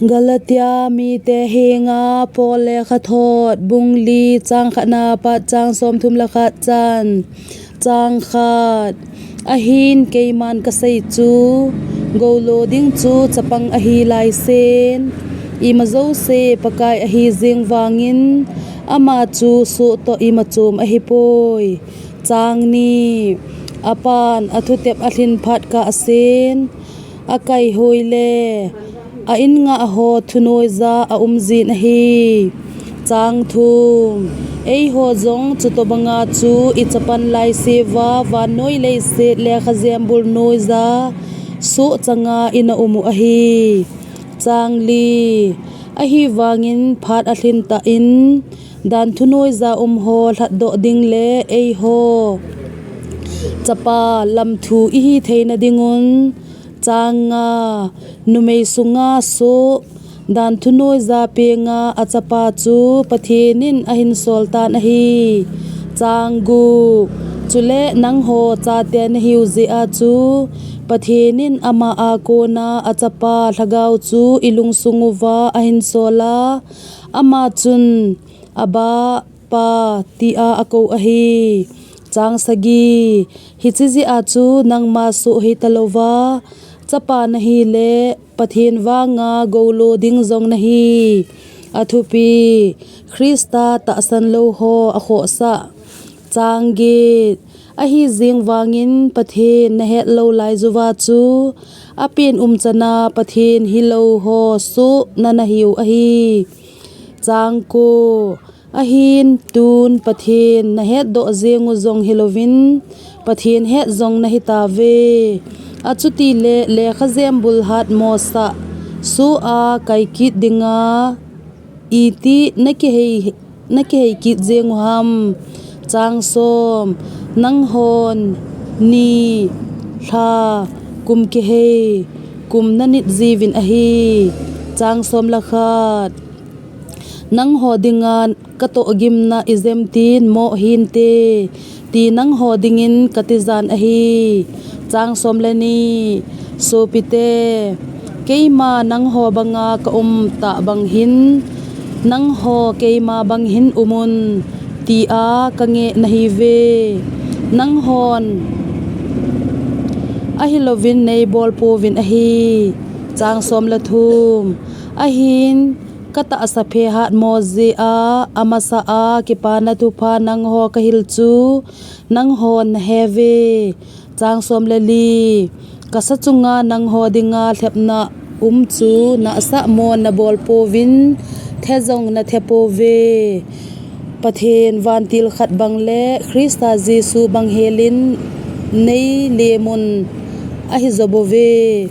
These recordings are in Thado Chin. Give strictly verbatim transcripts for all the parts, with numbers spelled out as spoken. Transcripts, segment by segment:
Galatia mite henga Paul lekhathot bung li chang khatna pat chang somthum le khat chan. Chang khat. Ahin keiman kasei chu, goulo ding chu chapang ahi laisen, imajouse Pakai ahi jeng vangin, ama chu soh toh imachom ahipoi. Chang ni. Apan athutep alhin phat kahsen, akaihoi le, a in ngah ho thunoija aum jin ahi. Chang thum. Eiho jong chutobanga chu ichapan laise uva vannoi leiset lekhajem bul noija soh changa ina um u ahi. Chang li. Ahivangin phat alhin tah in, dan thunoija um ho lhatdoh ding le eiho chapa lamthu ihi theina dingun, chang nga, numei sunga soh, dan thunoija penga achapa chu Pathen in ahin sol tan ahi. Chang gup. Chule nangho chate nahiu jeh a chu, Pathen in ama a kona achapa lhagao chu ilungsung uva ahin sol a, ama chun, Abba, Pa, tia akou ahi. Chang sagi. Hiche jeh a chu nangma soh hitalouva, chapa nahile, Pathen vanga goulo ding jong nahi. Athupi. Christa tahsan lou ho akhohsah. Chang get. Ahi jeng vangin Pathen nahet lou lai uva chu, apen umchan a Pathen hilou ho soh nanahiu ahi. Chang ko. Ahin tun Pathen nahetdoh jeng u jong hilouvin, Pathen het jong nahitauve. Achuti le lekhajem bul hatmo sah, soh a kai kit dinga iti nakihei, nakihei kit jeng u ham. Chang som. Nanghon ni, lha, kum kihei, kum nanit jiuvin ahi. Chang som le khat. Nangho dinga katoh gimna ijem tin moh hinte, ti nangho dingin katijan ahi. Chang som le ni. Sopite, keima nangho banga kaum tah bang hin, nangho keima bang hin umun, tia kangeh nahiuve. Nanghon ahilouvin neibol pouvin ahi. Chang som le thum. Ahin, katahsa phe hatmo jeh a, amasa a kipana thupha nangho kahil chu, nanghon naheuve. Chang som le li. Kasa chunga nangho dinga lhepna um chu nahsah mo nabol pouvin, the jong nathe pouve. Pathen vantil khat bang le Christa Jesu bang helin neilemun ahi jo bouve.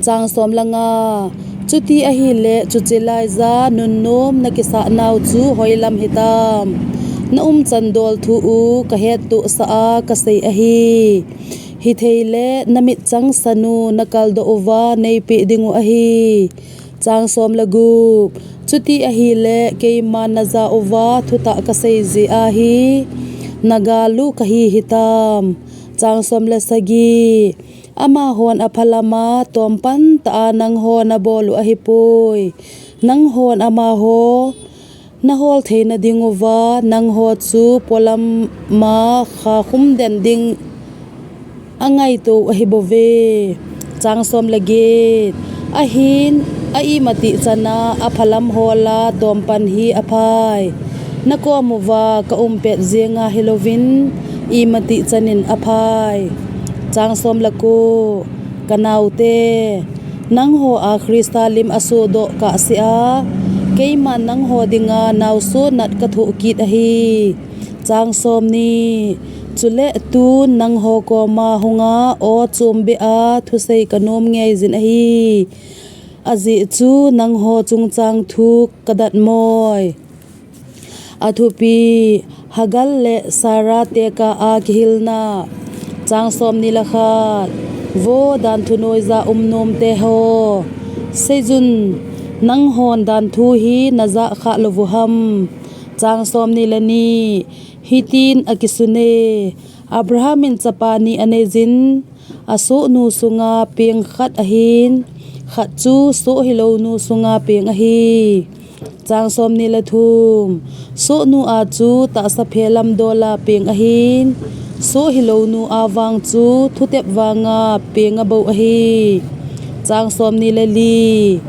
Chang som le nga. Chuti ahile, chuche laija nunnom nakisah nau chu hoilam hitam? Na umchan dol thu u kahettohsah a kasei ahi. Hithei le, namitchang san u nakaldoh uva neipeh ding u ahi. Chang som le gup. Chuti ahile, keiman najah uva thutah kasei jeh a hi, nagal u kahi hitam? Chang som le sagi. Amahon aphalam a tompan tah a nangho nabol u ahipoi. Nanghon amaho nahol theina ding uva, nangho chu polam a khakhum den ding angaito u ahi bouve. Chang som le get. Ahin, a imatih chan a aphalam hol a tompan hi aphai. Nakom uva kaum pet jeng a hilouvin, imatih chan in aphai. Chang som le ko. Kanaote, nangho a Christa lim asodoh kahse a, keiman nangho dinga naoso nat kathoh kit ahi. Chang som ni. Chule tun nangho koma hunga aw chombeh a thusei kanom ngeijin ahi. Ajeh chu nangho chungchang thu kadatmoi. Athupi. Hagar le Sarah tekah a kihilna. Chang som ni le khat. Vo dan thunoija um nomte ho, seijun, nanghon dan thu hi najah khah lou u ham? Chang som ni le ni. Hitin akisune, Abraham in chapa ni aneijin, asohnu sunga peng khat ahin, khat chu soh hilounu sunga peng ahi. Chang somni le thum. Sohnu a chu tahsa phe lam dola peng ahin, soh hilounu a vang chu thutep vanga peng abou ahi. Chang somni le li.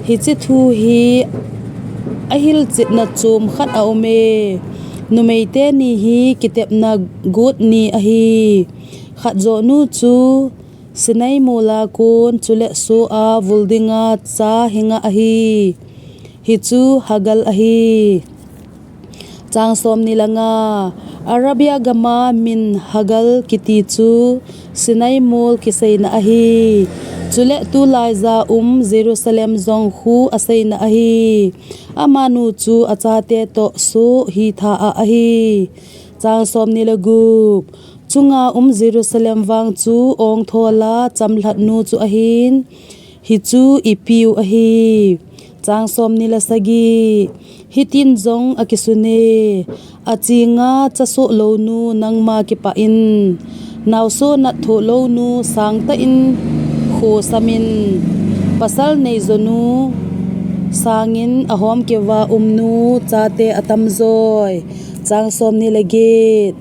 Hiche thu hi ahilchetna chom khat aume. Numei teni hi kitepna got ni ahi. Khat joh nu chu Sinai mola kon chule soh a vul dinga cha hinga ahi. Hichu Hagar ahi. Chang somni le nga. Arabia gama min Hagar kiti chu Sinai mol kiseina ahi. Chule tulai ja um Jerusalem jong khu aseina ahi. Amanu chu achate toh soh hitha a ahi. Chang somni le gup. Chunga um Jerusalem vang chu ongthola chamlhat nu chu ahin, hichu ipiu ahi. Chang somni le sagi. Hitin jong akisune, achinga chasoh lounu nangma kipah in, naoso nat thoh lounu sangtah in khosamin, pasal neijonu sangin ahomkeuva umnu chate atamjoi. Chang somni le get.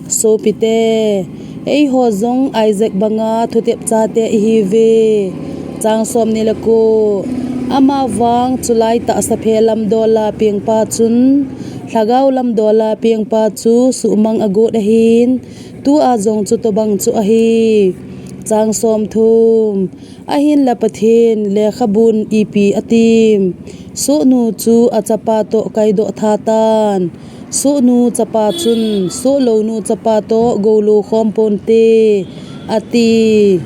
Sopite, eiho jong Isaac banga thutep chate ihiuve. Chang somni le ko. Amavang chulai tahsa phe lam dola pengpa chun, lhagao lam dola pengpa chu suhmang agot ahin, tua jong chutobang chu ahi. Chang somthum. Ahinla Pathen lekhabun ipi atim, sohnu chu achapa toh kaidoh tha tan, sohnu chapa chun soh lounu chapa toh goulou khom ponte, ati.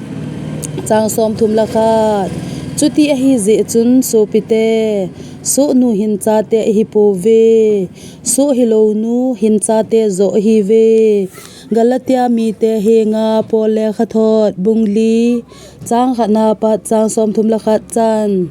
Chang somthum le khat. Chuti ahijeh chun sopite, sohnu hin chate ihipouve, soh hilounu hin chate joh ihiuve. Galatia mite henga Paul lekhathot bung li, chang khatna pat chang somthum le khat chan.